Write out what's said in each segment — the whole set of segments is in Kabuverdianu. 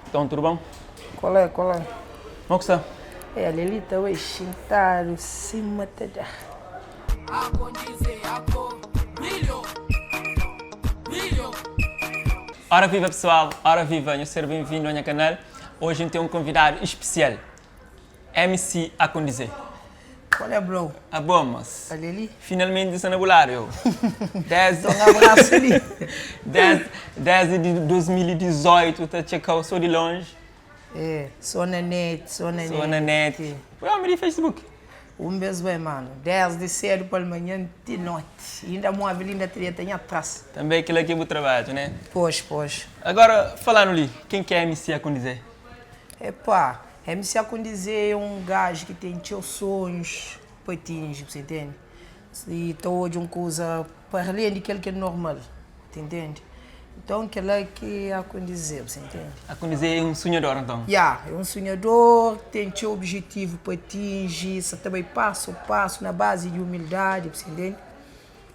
Então, tudo bom? Qual é, qual é? Como que está? É, ali ali tá ué, xintado, sima ta da. Ora viva pessoal, ora viva, nhos ser bem-vindo ao nha canal. Hoje eu tenho um convidado especial, MC Acondize. Qual é, bro? A bom, mas Ali ali? finalmente está na bular, eu. Desde, Então, um abraço ali. desde, desde de 2018, tá checou só de longe, É, só na net, só na net. só na net. Foi homem de Facebook. Um beijo bem, mano. 10 de cedo para manhã, de noite. Ainda móvel, ainda teria tem atrás. Também aquilo aqui é o trabalho, né? Pois, pois. Agora, falando ali, quem que é MC Acondize? Epá, MC Acondize é um gajo que tem seus sonhos para atingir, você entende? E estou de uma coisa para além daquilo que é normal, você entende? Então, aquilo é que Acondize, você entende? Acondize é um sonhador, então. Yeah, é um sonhador, tem seu objetivo para atingir, só também passo a passo na base de humildade, você entende?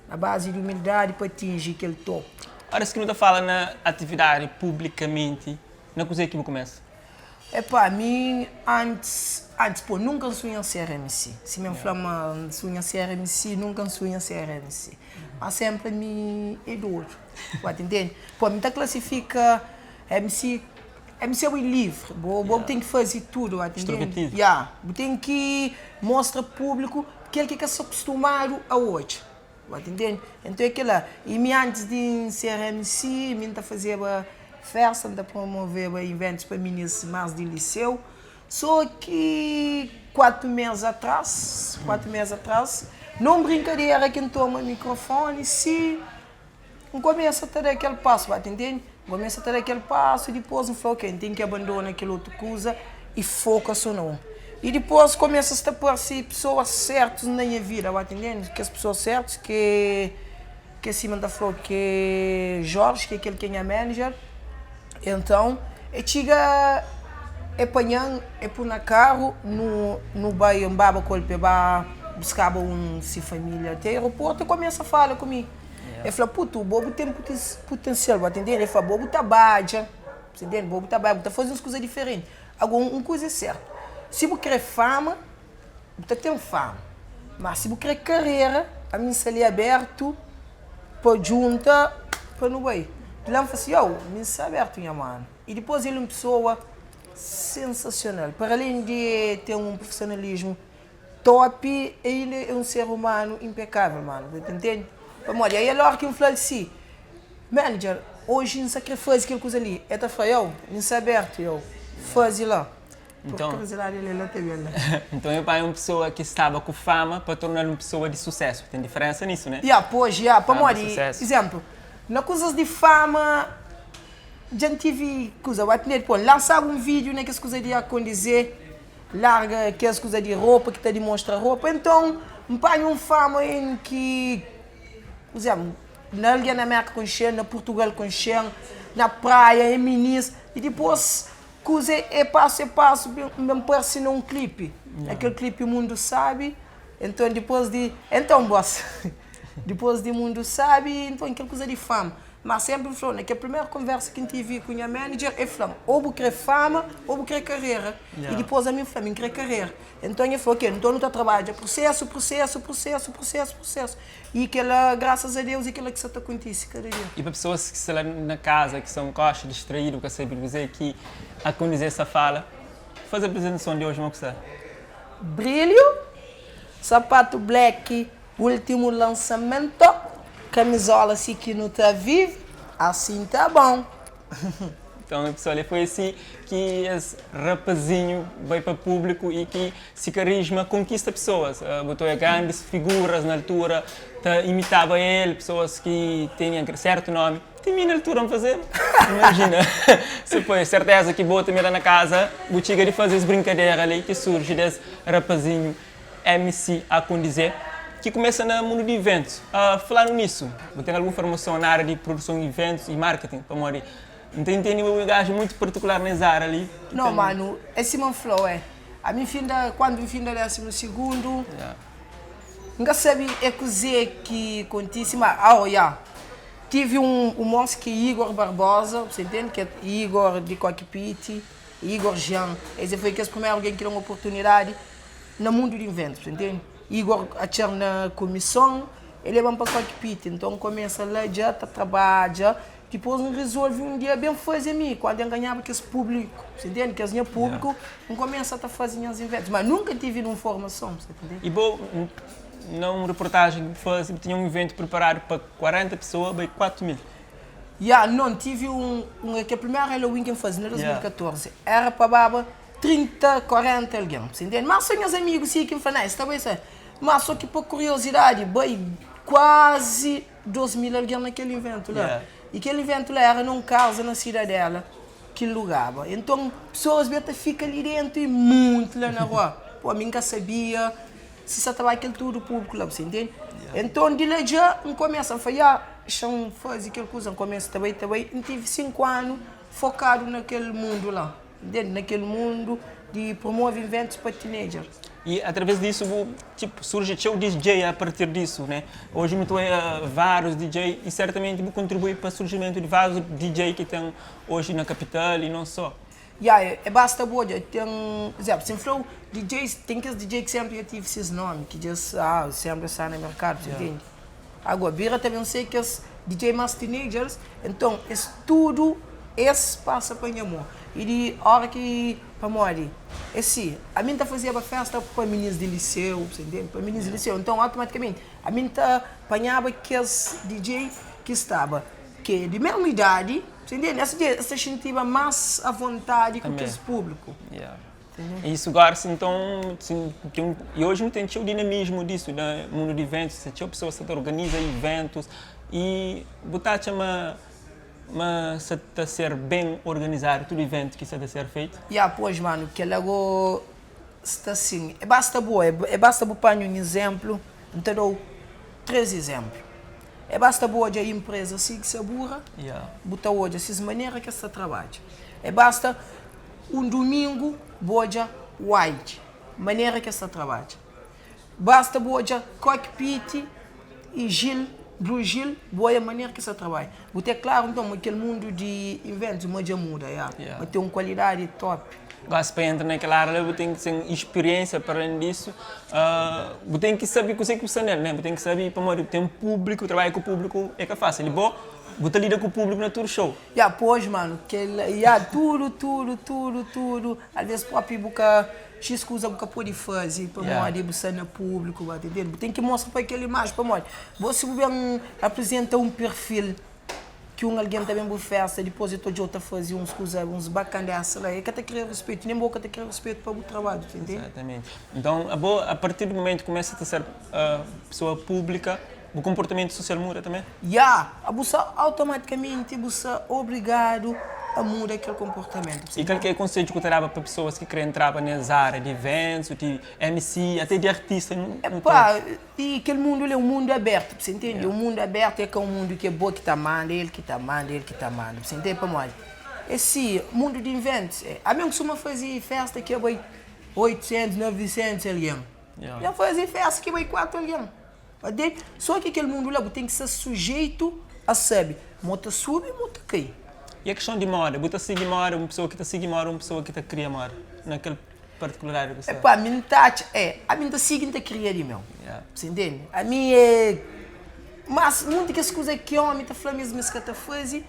Na base de humildade para atingir aquele topo. Ora, se que não te fala na atividade publicamente, na coisa que começa? Epá, a mim, antes, antes, pô, nunca sonhei ser MC. Se me flama sonha ser MC, nunca sonhei ser MC. Mas sempre me é duro. Pô, entende? Pô, me tá classifica MC, MC é o livre. Bo, bo tem que fazer tudo, entende? Extrovertido. Yeah. Bo tem que mostrar ao público que ele que se acostumado a hoje. Entende? Então é aquilo lá. E me antes de ser MC, me tá fazia festa, tá promover eventos para meninos mais de liceu. Só que 4 meses atrás, 4 meses atrás, não brincadeira quem toma microfone, se não começa a ter aquele passo, vai entender? Começa a ter aquele passo e depois não fala, ok, tem que abandonar aquele outro coisa e foca só não. E depois começa a aparecer pessoas certas na minha vida, vai entendendo? Que as pessoas certas que acima da falou que é Jorge, que é aquele que é manager. Então, é chega é panhão, é pôr na carro, no bairro em Baba Colpe, ba buscava um se família até aeroporto e começa a falar comigo. Ele falou, puto, o bobo tem potencial, vai entender? Ele falou, bobo tá baja, você entende? Bobo tá baja, tá fazendo umas coisas diferentes. Agora, uma coisa é certa, se você quer fama, você tem fama. Mas se você quer carreira, a mim ali aberto para junta, para não vai. De lá eu falei assim, oh, me está aberto, minha mano. E depois ele é uma pessoa sensacional. Para além de ter um profissionalismo top, ele é um ser humano impecável, mano. Você entende? Vamos olha, aí a hora que eu falei assim, manager, hoje não sei fazer aquela coisa ali. Ele tá falando, eu, não está aberto, eu, faz lá. Então, Porque lá ele lá também, né? então meu pai é uma pessoa que estava com fama para tornar uma pessoa de sucesso. Tem diferença nisso, né? Yeah, pois, yeah, para Fama, morrer. sucesso. Exemplo, na coisas de fama, já tive coisa, vai ter, pô, lançar um vídeo, né, que as coisas de acontecer, larga aquelas coisas de roupa que tá demonstra roupa, então, me põe um fama em que, por exemplo, na alguém na América com cheio, na Portugal com cheio, na praia, em Minas, e depois, coisa é passo a passo, me parece num clipe. Aquele clipe o mundo sabe, então depois de. Então, boss, depois de mundo sabe, então aquela coisa de fama. Mas sempre falou, naquela primeira conversa que eu tive com a minha manager, ele falou, ou vou querer fama, ou vou querer carreira. E depois a mim falou, eu querer carreira. Então ele falou, ok, então não está trabalho, processo, processo, processo, processo, processo. E aquela, graças a Deus, aquilo que só está acontecendo cada dia. E para pessoas que estão lá na casa, que são coxa, distraído, que sempre dizer que a conduzir essa fala, faz a apresentação de hoje, não gostar. Brilho, sapato black, último lançamento, camisola assim que não está vivo, assim tá bom. Então, pessoal, foi assim que esse rapazinho veio para o público e que se carisma conquista pessoas. Botou grandes figuras na altura, tá, imitava ele, pessoas que tinham certo nome. Tem na altura a fazer. Imagina. Se foi certeza que vou também lá na casa, vou chegar de fazer as brincadeiras ali que surge desse rapazinho MC a condizer que começa no mundo de eventos. Falando nisso, vou ter alguma formação na área de produção de eventos e marketing, para morrer. Não tem um gajo muito particular nessa área ali. Que Não, tem- mano, esse man flow é. A mim finda, quando finda 12º, nunca sabe é coisa que acontece, mas, ah, oh, yeah. Tive un un mosi ki é Igor Barbosa, bu sa intende? Ki é Igor di Cockpit, Igor Jean. Es é foi kes primeru algen ki da-m oportunidadi na mundu di inventus, bu sa intende? Igor atxa-m na kumison, el leba-m pa Cockpit. Nton, N kumesa la dja ta trabadja. Dipôs, N rezolve un dia ben faze ami, kantu N ganhaba kes públiku, bu sa intende? Kes nha públiku, N kumesa ta faze nhas inventus. Ma nunka N tive nun formason, bu sa intende? I bo, Na un reportajen ki bu faze, bu tinha un iventu priparadu pa 40 pesoa, bai 4 mil. Ya, non, tive un, un, kel primeru Halloween ki N faze na 2014, era pa baba 30, 40 algen, bu intende? Má sô nhas amigu si ki N fla, nah, es ta bai sa. Má sô ki pa kuriozidadi, bai kuazi 2 mil algen na kel iventu la. I kel iventu la era na un kaza na Sidadela ki N lugaba. Enton, pesoas bia ta fika li dentu i monti la na rua. Pô, ami N ka sabia. Si sa ta bai kel tudu públiku la, bu sa intende? Enton di la dja N kumesa, N fla, ya, xa-m faze kel kuza, N kumesa ta bai, ta bai, N tive 5 anu fokadu na kel mundu la, ntende? Na kel mundu di promove iventus pa teenagers. I através disu bu, tipo, surji txeu DJ a partir disu, né? Oji nu ta oia várius DJ i sertamenti bu kontribui pa surjimentu di várius DJ ki ten oji na kapital i non só. Ya, é basta bu odja, ten, izénplu, si N fla-u DJs, ten kes DJ ki sénpri dja tive ses nómi, ki dja ah, sénpri sta na merkadu, bu intende? Agora, bira ta ben ser kes DJ más teenagers, enton es tudu es pasa pa nha mô. I di óra ki, pamodi é si, ami N ta fazeba fésta pa minis di liseu, bu intende? Pa minis di liseu, enton automatikamenti ami N ta panhaba kes DJ ki staba, ki é di mesmu idadi, Você entende? Essa dia es ta xintiba más avontadi ku kes públiku. Yeah. Isso agora sim, então, sim, tem um, e hoje não tem txeu dinamismo disso na mundo de eventos, se txeu pessoas ta organiza eventos e bu ta atxa ma ma sa ta ser bem organizado tudo evento ki sa ta ser feito? Ya, pois mano, kel-la go sta sin. É basta bu, é basta bu panha un izénplu, N ta da-u 3 izénplu. É basta bu odja inpreza si ki sabura, bu ta odja sis manera ki es ta trabadja. É basta un dumingu bu odja White, manera ki es ta trabadja. Basta bu odja Cockpit i Gil, Blue Gil, bu odja manera ki es ta trabadja. Bu ten klaru nton ma kel mundu di inventus ma dja muda, ya, ma ten un kualidadi top. Gosi pa entra na kel área la bu ten ki ten spiriénsia, pa alén disu bu ten ki sabe kuzê ki bu sta nel, né? Bu ten ki sabe pamodi bu ten públiku, trabadja ku públiku é ka fásil. I bo, bu ta lida ku públiku na tudu xou. Ya, pois mano, kel ya tudu, tudu, tudu, tudu, alvês própi bu ka xis kuza bu ka pode faze pamodi bu sta na públiku, ba ta intende? Bu ten ki mostra pa kel imaji pamodi bo si bu ben aprizenta un perfil ki un algen ta ben bu festa dipôs el ta odja-u ta faze uns kuza, uns bakandesa la, el ka ta kre ruspetu, nen bo ka ta kre ruspetu pa bu trabadju, ta intende? Exatamente. Nton, abo a partir di mumentu ki kumesa ta ser pesoa públika, bu konportamentu sosial muda tanbe? Ya! Bu sta automatikamenti bu sta obrigadu a muda kel konportamentu. I kal ki é konsedju ku ta daba pa pesoas ki kre entraba nes ária di iventus, di MC, ate di artista nu todo? Epá, I kel mundu li é un mundu abertu, bu sa intende? É un mundu abertu, é ka un mundu ki é bo ki ta manda, é el ki ta manda, é el ki ta manda, bu sa intende? Pamodi é si, mundu di inventus, ami N kustuma faze festa ki bai 800, 900 algen, N faze festa ki bai 4 algen, ntende? Sô ki kel mundu la bu ten ki sta sujeitu a sabe ma ta subi ma ta kai. E a kiston di moda, bu ta sigi moda, un pesoa ki ta sigi moda, un pesoa ki ta kria moda na kel partikularidadi ku sta. Epá, mi N ta atxa, é, ami N ta sigi N ta kria di meu, bu intende? Ami é, mas munti kes kuza ki omi ta fla mi es ka ta faze,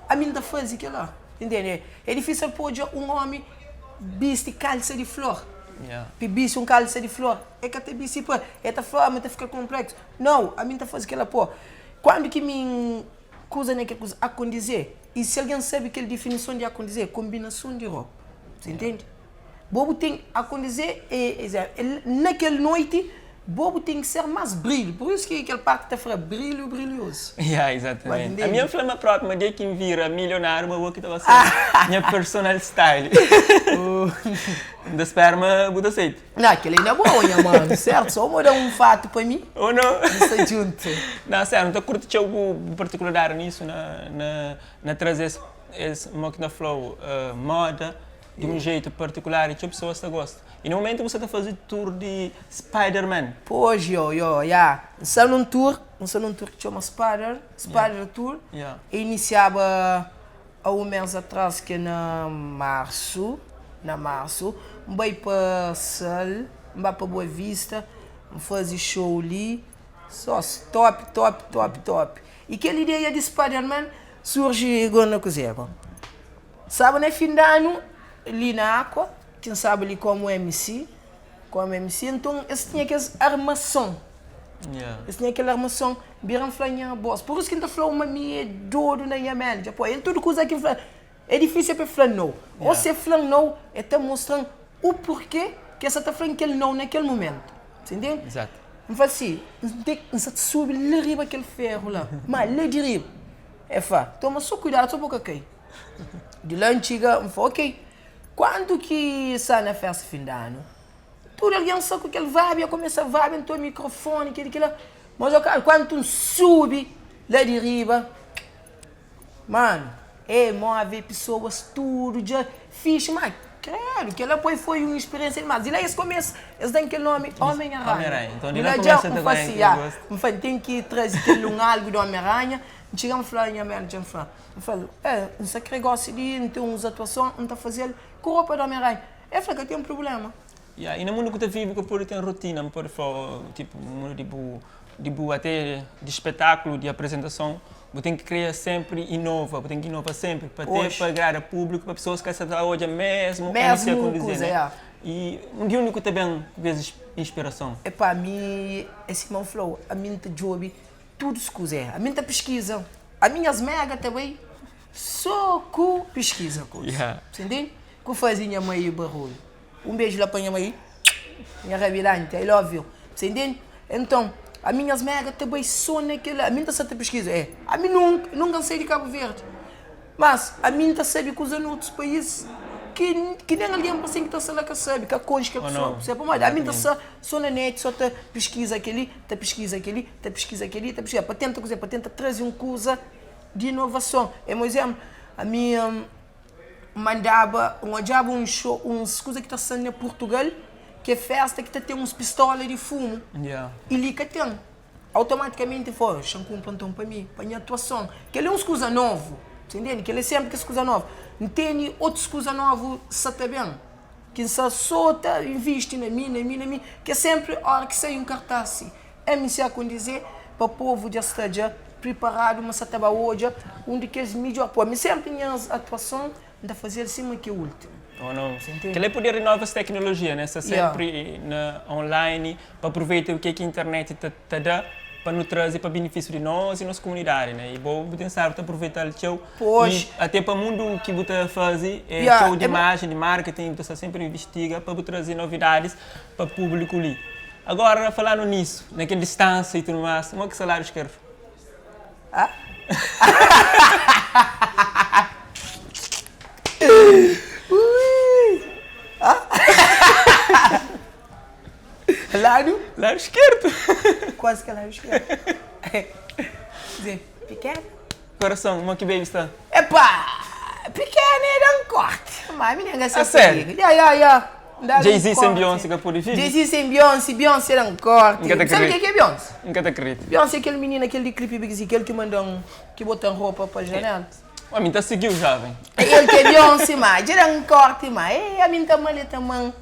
ami N ta faze kila, intende? É difísil pa odja un omi bisti kalsa di flor, pi bisti un kalsa di flor, e ka ta bisti pa, e ta fla, ami ta fika konpleksu, nau, ami N ta faze kila, pô, kuandu ki mi N kuza na kel kuza, akondize, i si algen sabe kel difinison di akondize, é konbinason di ropa, bu intende? Bo bu ten akondize é é na kel noiti bo bu ten ki ser mas brilhu pur isu ki kel parti ta fla brilhu brilhozu. Ya exatamente. Ami N fla ma propi ma dia ki N vira milionáriu ma bo ki ta ba ser nha personal style. N ta spera ma bu ta seita. Nah kel li na boa nha mano certo so bo da un fato pa mi Ou não? Nu sta djuntu. Nah sério N ta kurti txeu bu partikularidadi nisu na na traze es es mo ki ta flau moda. Di un jeito particular e txeu pessoas ta gosta. E na momento bu sa ta faze tour di Spider-Man. Pois, yo, yo, ya. N sta nun tour, N sta nun tour ki txoma Spider, Spider Tour. E inisiaba a un mes atras ki é na marsu, na marsu. N bai pa Sal, N ba pa Boa Vista, N faze show li. Sós top, top, top, top. E kel ideia di Spider-Man surji go na kuzê go? Staba na fin di anu li na Aqua, ki N staba li komu MC, komu MC, nton es tinha kes armason, es tinha kel armason, bira N fla nha boss, pur isu ki N ta fla-u ma mi é dodu na nha manager, poi en tudu kuza ki N fla, é difísil pa el fla nau, ô si el fla-m nau, el ta mostra-m u purkê ki el sa ta fla-m kel nau na kel mumentu, sa intende? N fla si, N ten, N sa ta subi la riba kel feru la, ma la di riba, el fla, toma so kuidadu so pa bu ka kai. Di la N txiga, N fla, ok, kantu ki sta na festa fin di anu, tudu algen sta ku kel vibe, ya kumesa vibe, N toma mikrofoni, kel-li, kel-la. Mas ok, kantu N subi la di riba, manu, e move pesoas tudu dja fixi, ma kredu, kel-la poi foi un spiriensia dimas. Di la es kumesa, es da-m kel nomi Omen-Aranha. Di la dja N fla si, ya, N fla, N ten ki traze kel un algu di Omen-Aranha. N txiga N fla nha manager, N fla, N fla-l, Eh, N sta krê gósi di N ten uns atuason, N ta faze-l ku ropa di Omi-Aranha. El fla, Ka ten prubléma. Ya, i na mundu ku ta vive ka pode ten rotina, N pode fla, tipo, mundu di bu, di bu até di spetákulu, di apresentason, bu ten ki kria sénpri inova, bu ten ki inova sénpri pa ter, pa agrada públiku, pa pesoas ka sa ta odja mésmu MC Mésmu kuza, ya. I di undi ku ta ben ku es inspirason? Epá, mi, é sima N fla-u, ami N ta djobe Tudu kuza é. Ami N ta piskiza. Ami nhas mega ta bai so ku piskiza kuza. Yeah. Você entende? Ku faze nha mai barulho. Um beijo lá pa nha mai. Nha rabilante, I love you. Você entende? Então, ami nhas mega ta bai so na kel-la. Ami N ta sa ta piskiza. É. Ami nunka, nunka N sai di Cabo Verde. Mas, ami N ta sabe kuza na otus país ki ki nen algen pa sen ki ta sta la ka sabe, ka konxe kel pesoa. Percebe? Pamodi ami N ta sta so na net, so ta piskiza kel-li, ta piskiza kel-li, ta piskiza kel-li, ta piskiza, pa tenta kuze? Pa tenta traze un kuza di inovason. É un izénplu, ami N mandaba, N odjaba un xou, uns kuza ki ta sta na Purtugal, ki é festa ki ta ten uns pistola di fumu, i li ka ten. Automaticamente fo, xa-m kunpra nton pa mi, pa nha atuason. Kel-li é uns kuza novu, sa intende? Kel-li é senpri kes kuza novu. N tene otus kuza novu sa ta ben, ki N sa so ta invisti na mi, na mi, na mi, ki é senpri óra ki sai un kartas si, MC Acondize, pa povu dja sta dja priparadu ma sa ta ba odja un di kes midjor. Po, mi senpri nhas atuason N ta faze-l sima ki últimu. Oh no. Kel-la é poder di novas teknolojia, né? Sta sénpri na online pa aproveita u ke ki internet ta ta da pa nu traze pa benefísiu di nos i nos komunidadi, né? I bo bu ten stadu ta aproveita-l txeu i até pa mundu ki bu ta faze é txeu di imajen, di marketing, bu ta sta sénpri invistiga pa bu traze novidadis pa públiku li. Agora, falando nisu, na kel distánsia i tudu más, mo ki sta ladu skerdu? Ah? Ui! Ah? Lado? Lado esquerdo. Quase que lado esquerdo. Dizer, pequeno. Coração, mo ki baby sta? Epá, pequeno é dar um corte. Mas a menina A sério? Ya, ya, ya. Jay-Z sem Beyoncé ka pode vive? Jay-Z sem Beyoncé, Beyoncé da un korti. N ka ta Sabe kredita. ke ke Beyoncé? N ka ta kredita. Beyoncé é kel minina, kel di clipe Big Z, kel ki manda-m, ki bota-m ropa pa janela. Ami N ta sigi-u, joven. É el ki é Beyoncé, ma dja da un korti, ma ei, ami N ta ama-l, el ta ama-m.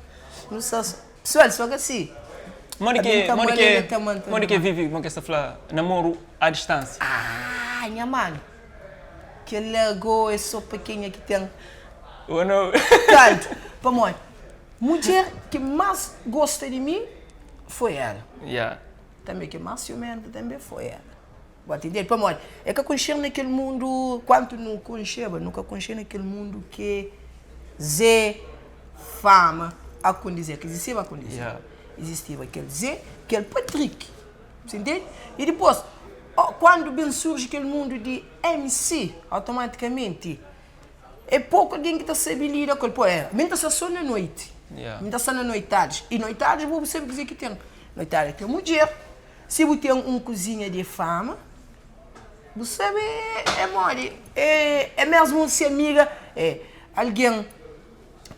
Nu sta, pesoal, sô ka si. Modi Ami ki, N ta modi ama-l, ki, el ta ama-m modi tanbê. ki é vive, modi ki es ta fla, namoru à distánsia? Ah, nha manu, kel-la gó é sô pa kenha ki ten. Ou não? Tantu, pamodi mudjer ki más gosta di mi foi ela. Yeah. Tanbe ki más siumenta tanbe foi ela. Bu ta intende? Pamodi e ka konxe-m na kel mundu, kantu nu konxeba, nu ka konxe na kel mundu ki Zé fama a kondizer, ka izistiba a kondizer. Yeah. Izistiba kel Zé, kel Patrick. Bu ta intende? I dipôs, kandu ben surji kel mundu di MC, automatikamenti É poku algen ki ta sabe lida ku el. Pô, é, mi N ta sta sô na noiti. Mi N ta sta na noitadas. I noitadas bo bu sabe kuzê ki ten. Noitada ten mudjer. Si bu ten un kuzinha di fama, bu sabe é modi. É, é mesmu si amiga, é algen.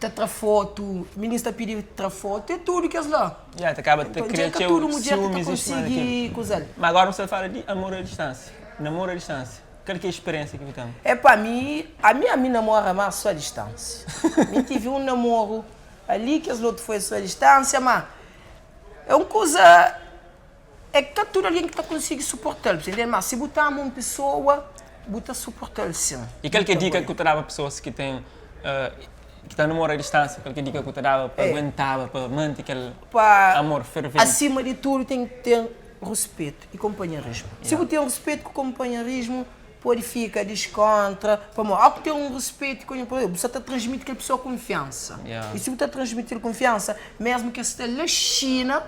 Ta tra fotu, minis ta pidi tra fotu, é tudu kes la. Ya, ta kaba ta Então, kria dja ka txeu tudu mudjer ki ta siumis i sima di kel. konsigi kuzal. Ma agora nu sta fala di amor a distansia, namoro a distansia. Kal ki é speriensia ki bu ten? Epá, mi, ami, ami namora más só a distansia. Mi tive un namoru ali, kes lotu foi só a distansia, má é un kuza, é ka tudu algen ki ta konsigi suporta-l, bu ta intende? Má si bu ta ama un pesoa, bu ta suporta-l sin. I kal ki é dika ki bu ta daba pesoas ki ten, ki ta namora a distansia, kal ki é dika ki bu ta daba pa aguentaba, pa mante kel amor ferventi? Asima di tudu ten ki ten ruspetu i konpanheirismu. Si bu ten ruspetu ku konpanheirismu, pode fika diskontra, pamodi óki bu ten un ruspetu i konpanheirismu, bu sta ta transmiti kel pesoa kunfiansa. I si bu ta transmiti-l kunfiansa, mésmu ki el sta la Xina,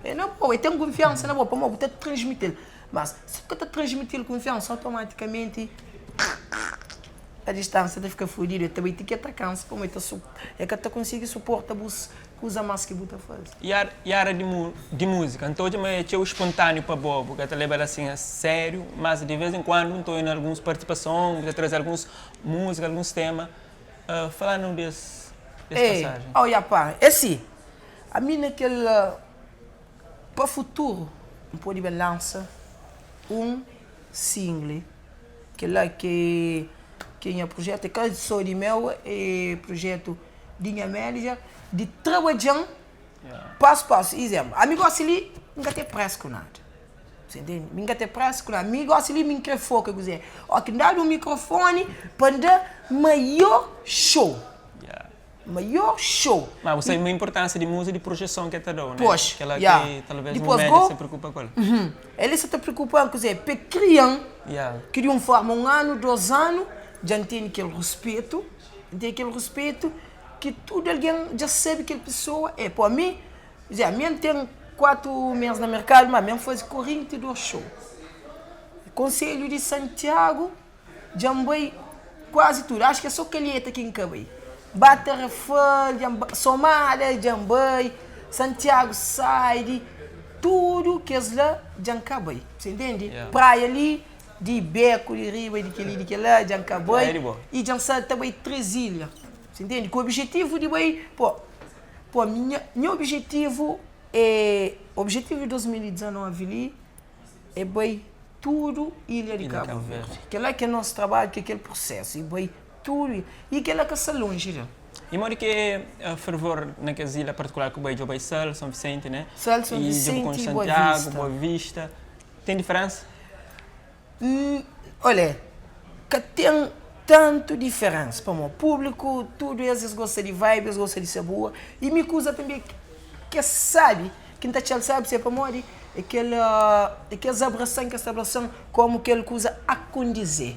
é na boa, el ten kunfiansa na bo, pamodi bu ta transmiti-l. Má si bu ka ta transmiti-l kunfiansa, otomatikamenti a distánsia ta fika fudidu, el ta bai ti ki el ta kansa, pamodi el ka ta konsigi suporta bus Kuza más ki bu ta faze. E ára di múzika, N ta odja ma é txeu spontániu pa bo, bu ka ta leba-l asin a sériu, mas di vês en kuandu N ta odja na alguns partisipason, bu ta traze alguns múzika, alguns tema. Fala-nu di es pasajen. Ei, oia pa, é si, ami na kel, pa futuru N pode ben lansa un single, kel-la ki é nha prujétu, é ka sô di meu, é prujétu di nha manager di trabadjan pasu pasu. Izemplu, ami gosi li N ka ten presa ku nada, bu entende? Mi N ka ten presa ku nada, mi gosi li mi N kre foka kuzê, oki N dadu un mikrofoni pa N da maior show, maior show. Ma bu sabe ma inpurtansia di múzika di projeson ke ta dau, ne? Pois, Kela ya. ki talvez un Dipôs manager go, sa preokupa ku el. El sa ta preokupa kuzê, pa e krian ki di un forma un anu, dos anu dja N tene kel ruspetu. N ten kel ruspetu ki tudu algen dja sabe kel pesoa é. Pô, ami, dja, ami N ten 4 mês na merkadu, má ami N faze 42 xou. Konselhu di Santiagu dja N bai kuazi tudu. Axu ki é sô Kalheta ki N ka bai. Ba Tarrafal, dja N bai, Somada dja N bai, Santiagu Saidi, tudu kes la dja N ka bai. Você entende? Praia li. Di beku di riba di kel-li di kel-la dja N ka bai i dja N sa ta bai Trezilha Você entende? Ku objetivu di bai pô pô nha nha objetivu é objetivu di 2019 li é bai tudu ilha di Kabu Verdi kel-la ki é nos trabadju ki é kel prusésu i bai tudu i kel-la ka sta lonji la. I modi ki é fervor na kes ilha partikular ki bu bai? Dja bu bai Sal, São Vicente, né? Sal, São I dja bu Vicente konxe i Boa Santiagu, Vista. Boa Vista. Ten diferensa? Olha, ka ten tantu diferensa, pamodi públiku tudu es, es gosta di vibe, es gosta di sabor, i mi kuza tanbe ki es sabe, ki N ta txal sabe se pamodi é kel, é kes abrasan, kes abrasan komu kel kuza akondize.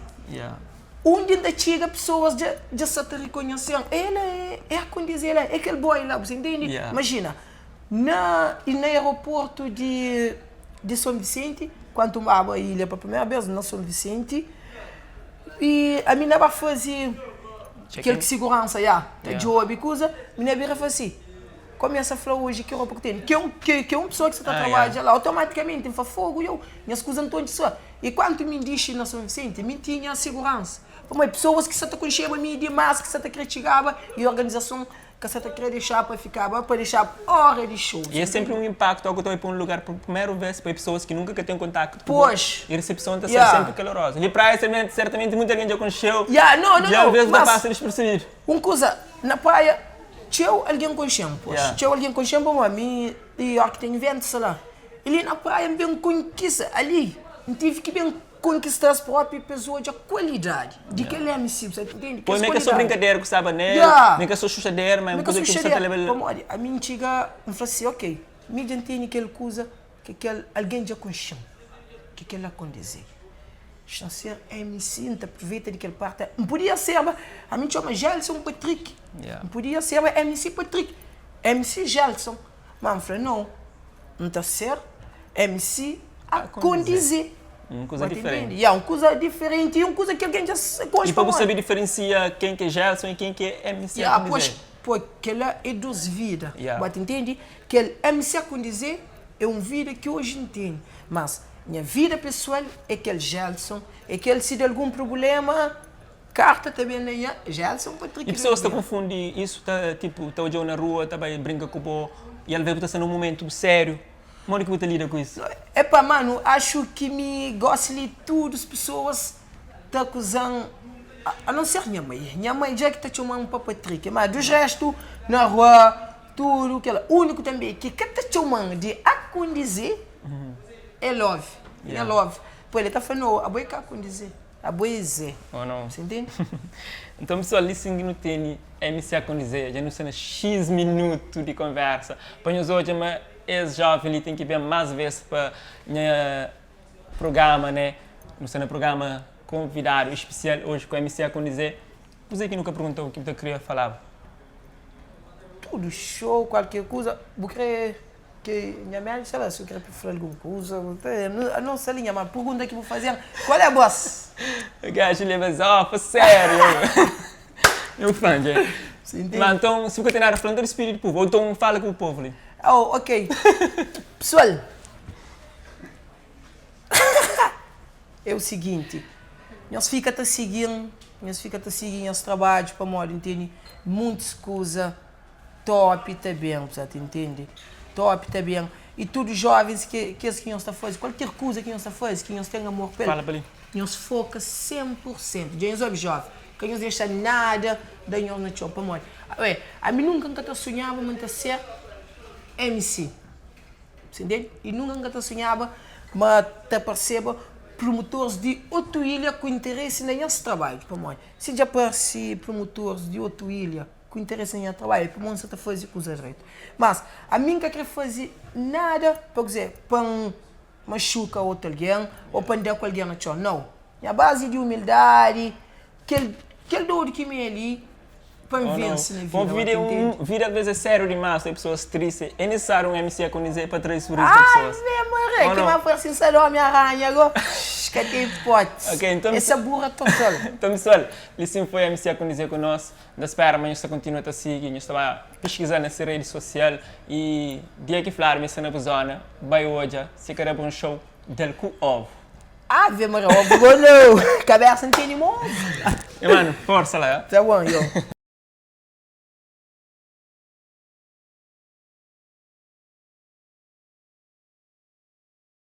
Undi N ta txiga pesoas dja dja sa ta rikonhese-m, el é, é akondize, el é kel boy la, bu sa intende? Imajina, na na aeroportu di di Son Visenti, kantu N baba ilha pa primeru bes na Son Visenti, i ami na ba faze kel ki siguransa ya ta djobe kuza, mi na bira fla si, kumesa fla oji ki ropa ku tene, ke un ke un pesoa ki sa ta trabadja la, otomatikamenti N fla fogu yo, nhas kuza nton di sua, i kantu mi dixi na Son Visenti mi tinha siguransa, pamodi pesoas ki sa ta konxeba mi dimas ki sa ta kre txigaba i organizason Ka sa ta kre dexá pa fikaba pa dexá ora di xou. E é senpri un inpaktu óki ta bai pa un lugar pa primeru vez pa pesoas ki nunka ka ten kontaktu ku bo Pois. i resepson ta ser Ya. senpri kaloroza. Li praia sertamenti sertamenti munti algen dja konxeu Ya, no, no, dja no, alvez bu ta mas pasa dispersebidu. un kuza, na praia txeu algen konxe-m, pois, Ya. txeu algen konxe-m pamodi mi i óki ten iventu sta la. I li na praia N ben konkista, ali N tive ki ben Konkista es propi pa es odja kualidadi di kel MC, bu sa ta intende? Poi Kes ma é ka so kualidadi. brinkadera ku staba nel, Ya! ma é ka so xuxadera, ma é Ma un é ka kuza ki bu sa ta xuxadera. leba-l. Pamodi ami N txiga, N fla si, ok, mi dja N tene kel kuza ki kel algen dja konxe-m, ki kel la kondize. Xa N ser MC, N ta apruveita di kel parti. N podia serba, ami N txoma Gelson Patrick, Ya. N podia serba MC Patrick, MC Gelson, ma N fla, nau, N ta ser MC a kondize. Un kuza diferenti. Ya, un kuza diferenti i un kuza ki algen dja konxe. I pa bu sabe diferensia ken ki é Gelson i ken ki é MC a kondize. Ya, pois, po, kel-la é dos vida. Ya. Bu ta intende? Kel MC a kondize é un vida ki oji N tene. Mas, nha vida pesoal é kel Gelson, é kel si di algun prubléma. Karta ta ben na nha Gelson Patrick E pesoas ta konfundi isu ta tipo ta odjau na rua ta bai brinka ku bo e alvês bu ta sta na un momentu sériu modi ki bu ta lida ku isu? Epa manu axu ki mi gosi li tudus pesoas ta akuzan a non ser nha mai, nha mai dja ki ta txoman pa Patrick ma dus restu na rua tudu kela uniku tanbe ki ka ta txoman di akundize é love, nha love poi el ta fla no abo é ka akundize. Abo é Zé. Oh não. Você entende? Então pessoal, li sim ki nu teni MC Acondize, dja nu sta na X minuto di conversa, pa nhos odja ma es jovem li tem ki bem mas vez pa nha programa né, nu sta na programa convidado especial hoje ku MC Acondize, kuze ki nu ka perguntau ki bu ta kria falaba? Tudo show, qualquer kuza, bu kre Ke nha médiku sei la si bu kre fla algun kuza, a non ser li nha ma pergunta ki bu faze-m, kual é bos? Gajo leba zofa sério. Meu fã dja. Ma nton si bu ka ten nada fla, nta dispidi di povu ou nton fala ku bu povu li. Oh ok. Pesoal, é o siginti, nhos fika ta sigi-m, nhos fika ta sigi nhas trabadju pamodi N tene muntis kuza. Top ta ben, bu sa ta intende? Top ta ben. I tudu jovens ke kes ki nhos ta faze, kualker kuza ki nhos ta faze, ki nhos ten amor pa Fala pa el, li. nhos foka 100 pur sentu. Dja nhos obi jove, ka nhos dexa nada da nhos na txon. Pamodi? Oe, ami nunka N ka ta sunhaba ma N ta ser MC. Bu sa intende? I nunka N ka ta sunhaba ma ta parseba promotores di otu ilha ku interesi na nhas trabadju. Pamodi? Si dja parse promotores di otu ilha. Ku interesi na nha trabadju, pamodi N sa ta faze kuza dretu. Mas, ami N ka kre faze nada pa kuzê? Pa N maxuka otu algen ô pa N da ku algen na txon. Nau. Nha bazi di umildadi, kel kel dodu ki mi é li pa N vense na vida. Bom, vida é um, vida às vezes é sério demais, tem pessoas tristes. É necessário um MC Acondize pa trazer sorriso pa pessoas. Ave Maria, ki ma parse N sa da omi aranha go. Ka ten hipótese. Ok, então. Essa burra total. Então, pessoal, li sim foi MC Acondize ku nós. N ta spera ma nhos ta kontinua ta sigi, nhos ta ba piskiza na se redi sosial y dia ki fladu ma el sta na bu zona, bai odja si ka da pa un show da-l ku ovu. Ave Maria, ovu go nau, kabesa n tene mo ovu. Nha manu, forsa la. Ta bon, yo.